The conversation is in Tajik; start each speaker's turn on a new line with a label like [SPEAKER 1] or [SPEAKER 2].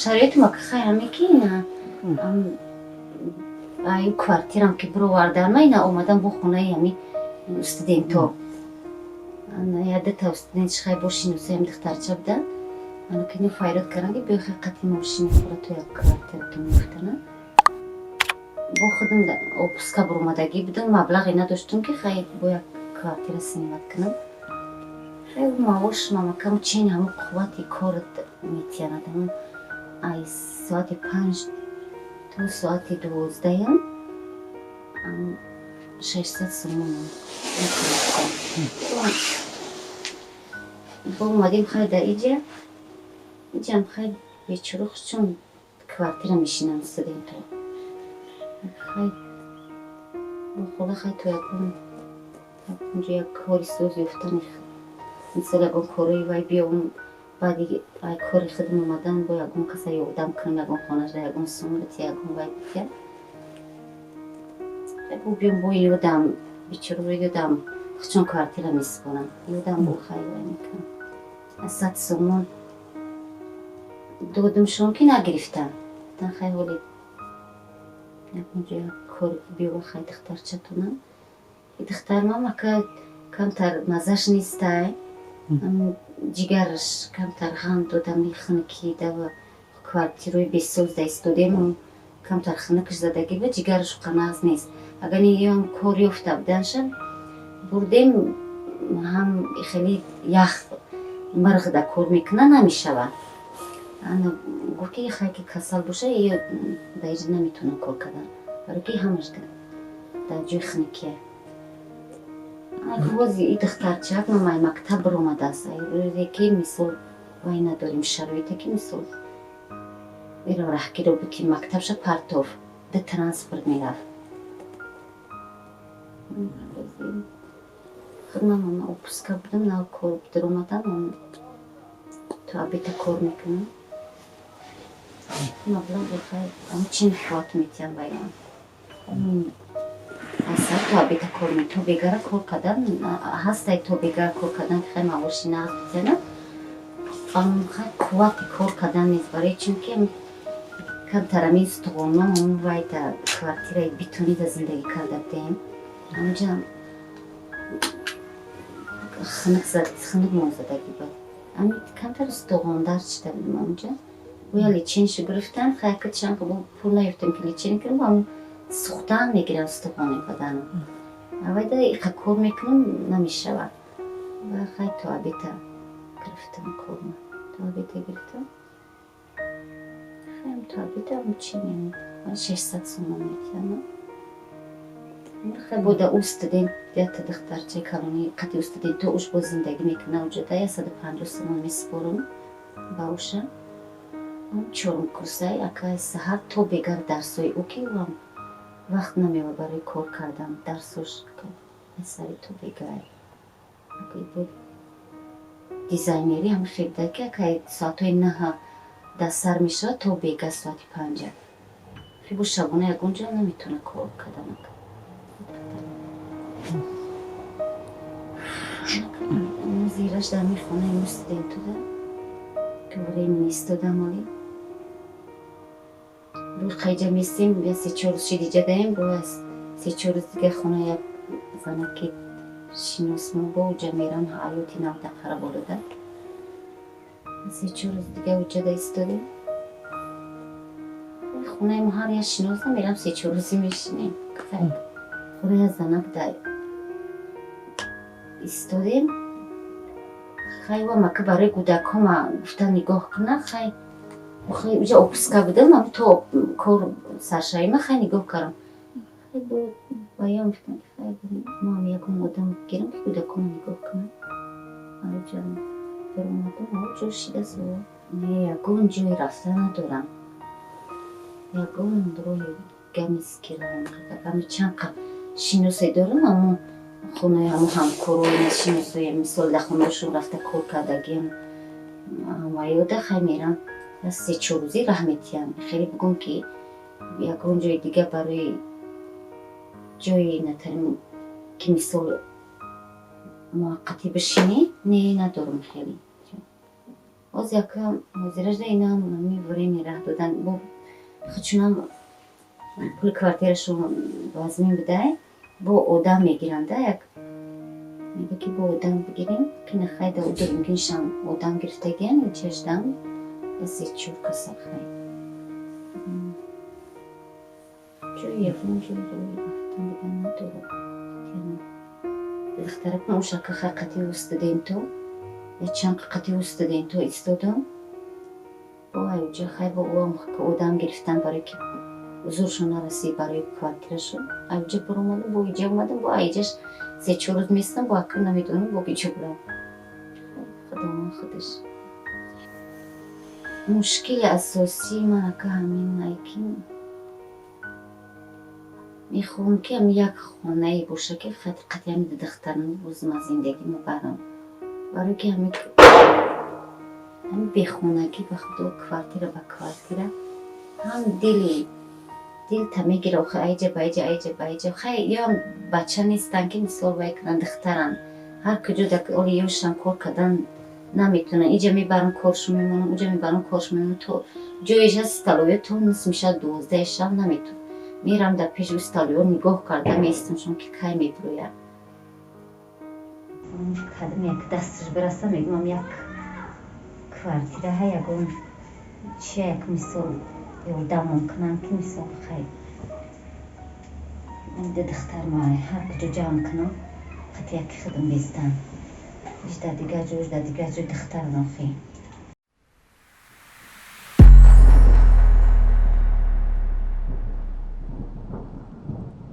[SPEAKER 1] Шароити ма хай ҳаме ки ина аю квартирам ки бировардан, ма ина омадам бо хонаи ҳами студенто. Ядата студент хай бо шиносаям духтарча будан. Ана ки файрод кардан, ки биё, хай, қати мошини хӯра то як квартиратон мегуфтана. Бо худам отпуска буромадагӣ будам, маблағе надоштум, ки хай бо як квартира снимать кунам. Хай, маош мамакам чин ҳамун қуввати кор метиянад. Ҳамун ай соати 5 то соати 12-ям 600 сомон. Бо омадем, хай, дар иҷа, иҷам, хай, бечора чун квартира мешинанд студентҳо. Хай, бо хола, хай, то ягон ягонҷо як кори соз ёфтани, мисол, ягон корои вай биём, баъди ай кори худам омадан бо ягон каса ёрдам кунам, ягон хонашда ягон сум битя, ягон вай битя. Бо биём, бо ёдам, бечораро ёдам, чун квартира месупорам, ёдам, бо хай вай мекунам. 100 сомон додумшон, ки нагирифтам. Гуфтан, хай, ҳоли ягонҷо як кор биёва, хай, духтарчатонам. Духтармам ака камтар маззаш нестай, ҷигараш камтар ғам додам, хунукӣ дава квартираи бесозда истодем, камтар хунукш задагӣ ба ҷигараш қанағз нест. Агар ниём кор ёфта буданша бурдем, ҳам хеле ях мирғда кор мекуна, намешава. Ана гуфт, ки хай, ки касал боша, ё дар иҷа наметавонам кор кардан, барои ки ҳамаш дар ҷои хунукия. Бози и духтарчак мамай мактаб биромадааст, рӯзе ки, мисол, вай надорем шароите, ки, мисол, иро раҳгиро буд, ки мактабша партов да транспорт мерафт. Худман отпуска будам, нав кор даромадам, то обеда кор мекунам. Маблағи, хай, чин қувват метиҳам вайон. Асар то обеда кор, то бегара кор кардан ҳастай, то бегара кор кардан, ки хай, маоши нағз битиҳана, хай, қуввати кор кардан нест, барои чунки камтар ами устухонам вай дар квартираи бетонида зиндагӣ карда будем, ҳамҷа хунук мозадагӣ буд, ами камтар устухондард шида будем. Ҳамҷа гӯя лечение шу гирифтан, хай, ка чанд пул наёфтем, ки лечение кунем, ам сӯхтан мегирам устухони баданам. Авайда иқа кор мекунам, намешавад. Ва хай, то обеда гирифтам корма, то обеда гирифтам, хаям, то обеда чи 600 сомон метиҳам. Хай, бода ӯ студент, ята духтарчаи калони қати ӯ студенто уш бо зиндагӣ мекуна, уҷода 150 сомон месупорам ба уша. Чорум курсай ака, саҳар то бегар дарсои ӯ, ки ӯам вақт намеёбад барои кор кардан, дарсош сари то бегар буд. Дизайнерӣ ҳам хебда, ки акай соатҳои 9 дастсар мешавад, то бега соати 5. Бо шабона ягон ҷо наметавона кор кардан. Зираш дар мехонаи мо студентуда, ки времени истодам, оли бо хайҷа местем, я 3-4 рӯз шиди ҷадаем, бо 3-4 рӯз дига хона як занаки шинос мо бо уҷа мерам, ҳаёти нав дар Қараболода, 3-4 рӯз дига уҷада истодем. Хонаи мо ҳар як шинос намерам, 3-4 рӯзӣ мешинем. Хонаи занак да истодем. Хай, вамака барои кӯдакҳома гуфта нигоҳ куна. Хай, уҷа отпуска будам, ам то кор саршавима, хай, нигоҳ кардам. Хай, бо ваям гуфтам, ки хай, моам ягон одам гирам, ки кӯдакҳома нигоҳ кунам. Уҷа даромадам, ҷо шидаст. Не, ягон ҷой рафта надорам, ягон роҳи ганист, ки равам. Ами чанд шиносе дорам, аммо хонаи ҳамо ҳамкорои шиносои, мисол, дар хонаашон рафта кор кардагиам ҳамаёда, хай, мерам, 3-4 рӯзӣ раҳ метиҳам. Хеле бигӯм, ки ягон ҷои дига барои ҷои натарим, ки, мисол, муваққатӣ бишинӣ, не, надорам хеле. Ҳозир яка ҳозиражда инам ҳами временный раҳ додан, бо худшунам пули квартирашон вазмин будай, бо одам мегиранда, як мега, ки бо одам бигирем, қина хай да мумкиншам одам гирифтагиян, инчашдам се чор каса хай. Ҷои ягон ҷои рафтан дига надорам. Духтаракам ошака хай қати студенто, чанд қати студенто истодам, бо айуҷа хай бо ӯам одам гирифтан, барои ки зуршон нарасид барои квартирашон. Айуҷа баромадам, бо иҷа омадам, бо айҷаш 3-4 рӯз местам, бо акр намедонам, бо киҷо бурам. Худованд худаш. Мушкили асосии ман, ака, ҳамин ай, ки мехоҳам, ки ҳами як хонае боша, ки қати ҳами духтарам рӯзма зиндагӣ мебарам, барое ки ҳами бехонагӣ, ба худо, квартира ба квартира ҳам дили дилта мегира. Охи, айҷа ба айҷа, айҷа ба айҷа, хай ёам бача нестанд, ки мисол вай кунанд, духтаранд, ҳар куҷо оли ёшам кор кардан наметавонанд. Иҷа мебарам, коршон мемонам, уҷа мебарам, коршон мемонам, то ҷоеш аст столовая, то нисф мешавад, 12 шаб наметавон. Мерам, дар пеши столовая нигоҳ карда меистамшон, ки кай мебирояд. Кадом як дасташ бираса, мегӯям, як квартира ҳа, ягон чи, як мисол ёрдамон кунанд, ки мисол хай духтарма ҳар куҷо ҷамъ кунам, қати яки худам бестам, иш дар дигар ҷо, иш дар дигар ҷо, духтарам охи.